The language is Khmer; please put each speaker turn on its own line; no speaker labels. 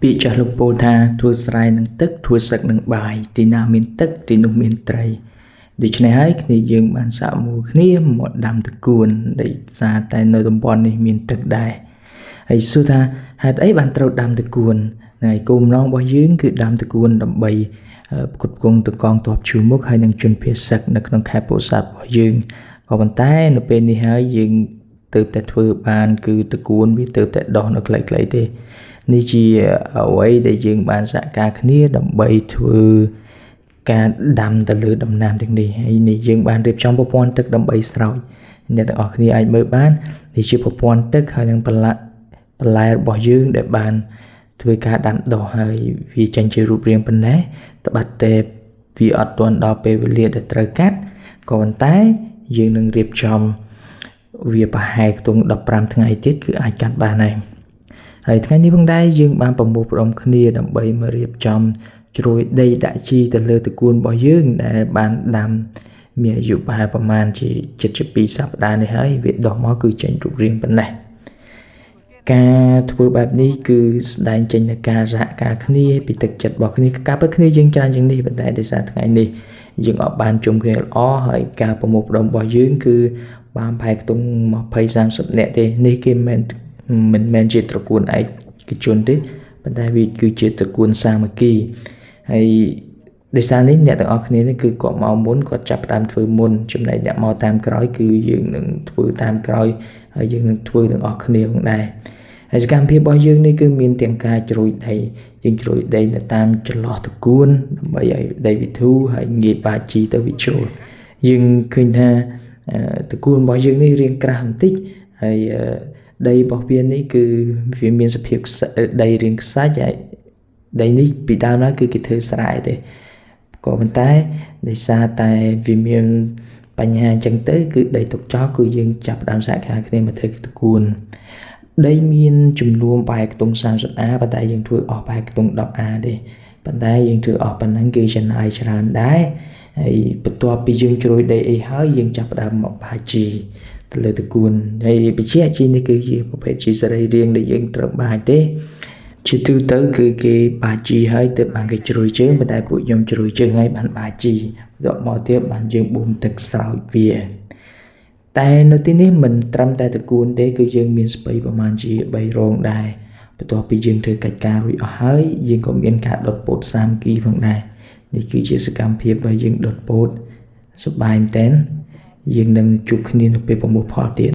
ពាក្យចាស់លោកពោលថាធ្វើស្រែនឹងទឹកធ្វើសឹកនឹងបាយទីណាមានទឹកទីនោះមានត្រីដូច្នេះហើយគ្នាយើងបានសាកមូលគ្នាមកដាំត្រកួនដោយសារតែនៅតំបន់នេះមានទឹកដែរហើយសួរថាហេតុអីបានត្រូវដាំត្រកួនហើយគោលបំណងរបស់យើងគឺដាំត្រកួនដើម្បីផ្គត់ផ្គង់ទៅកងទ័ពជួរមុខហើយនឹងជនភៀសសឹកនៅក្នុងខេត្តពោធិ៍សាត់របស់យើងក៏ប៉ុន្តែនៅពេលនេះហើយយើងទើបតែធ្វើបានគឺត្រកួនវាទើបតែដោះនៅខ្លីៗទេនេះជាអ្វីដែលយើងបានសហការគ្នាដើម្បីធ្វើការដាំទៅលើដំណាំទាំងនេះហើយនេះយើងបានរៀបចំប្រព័ន្ធទឹកដើម្បីស្រោចអ្នកទាំងអស់គ្នាអាចមើលបាននេះជាប្រព័ន្ធទឹកហើយនឹងបន្លែរបស់យើងដែលបានធ្វើការដាំដុះហើយវាចេញជារូបរាងប៉ុណ្ណេះត្បិតតែវាអត់ទាន់ដល់ពេលវេលាដែលត្រូវកាត់ក៏ប៉ុន្តែយើងនឹងរៀបចំវាប្រហែលខ្ទង់15ថ្ងៃទៀតគឺអាចកាត់បានហើយហើយថ្ងៃនេះផងដែរយើងបានប្រមូលផ្ដុំគ្នាដើម្បីមករៀបចំជ្រោយដីដាក់ជីទៅលើត្រកួនរបស់យើងដែលបានដាំមានអាយុប្រហែលប្រមាណជាជិតជា2សប្តាហ៍នេះហើយវាដោះមកគឺចេញរូបរាងប៉ុណ្ណេះការធ្វើបែបនេះគឺស្ដែងចេញនូវការសហការគ្នាពីទឹកចិត្តរបស់គ្នាការពិតគ្នាយើងច្រើនជាងនេះប៉ុន្តែដោយសារថ្ងៃនេះយើងអត់បានជុំគ្នាល្អហើយការប្រមូលផ្ដុំរបស់យើងគឺបានប្រហែលខ្ទង់20 30នាក់ទេនេះគេមិនមែនជាត្រកួនឯកជនទេប៉ុន្តែវាគឺជាត្រកួនសាមគ្គីហើយដោយសារនេះអ្នកទាំងអស់គ្នានេះគឺគាត់មកមុនគាត់ចាប់ផ្ដើមធ្វើមុនចំណែកអ្នកមកតាមក្រោយគឺយើងនឹងធ្វើតាមក្រោយហើយយើងនឹងធ្វើទាំងអស់គ្នាផងដែរហើយសកម្មភាពរបស់យើងនេះគឺមានទាំងការជ្រោយដីយើងជ្រោយដីនៅតាមចន្លោះត្រកួនដើម្បីឲ្យដីវាធូរហើយងាយបាជីទៅវាចូលយើងឃើញថាត្រកួនរបស់យើងនេះរាងក្រាស់បន្តិចហើយដីរបស់វានេះគឺវាមានសភាពដីរាងខ្សាច់ហើយដីនេះពីដើមឡើយគឺគេធ្វើស្រែទេក៏ប៉ុន្តែដោយសារតែវាមានបញ្ហាអញ្ចឹងទៅគឺដីទុកចោលគឺយើងចាប់ផ្ដើមសហការគ្នាមកធ្វើត្រកួនដីមានចំនួនប្រហែលខ្ទង់ 30A ប៉ុន្តែយើងធ្វើអស់ប្រហែលខ្ទង់ 10A ទេប៉ុន្តែយើងធ្វើអស់ប៉ុណ្ណឹងគឺចំណាយច្រើនដែរហើយបន្ទាប់ពីយើងជ្រោយដីអីហើយយើងចាប់ផ្ដើមមកបាជីទៅលើត្រកួនហើយបច្ចេកជីនេះគឺជាប្រភេទជីសរីរាង្គដែលយើងត្រូវបាចទេជាទូទៅគឺគេបាជីហើយទើបបានគេជ្រោយជើងប៉ុន្តែពួកខ្ញុំជ្រោយជើងហើយបានបាជីបន្ទាប់មកទៀតបានយើងបូមទឹកស្រោចវាតែនៅទីនេះមិនត្រឹមតែត្រកួនទេគឺយើងមានស្ពៃប្រមាណជា3រោងដែរបន្ទាប់ពីយើងធ្វើកិច្ចការរួចអស់ហើយយើងក៏មានការដុតពោតសាមគ្គីផងដែរនេះគឺជាសកម្មភាពដែលយើងដុតពោតសប្បាយមែនទែនយើងនឹងជួបគ្នានៅពេលប្រមូលផលទៀត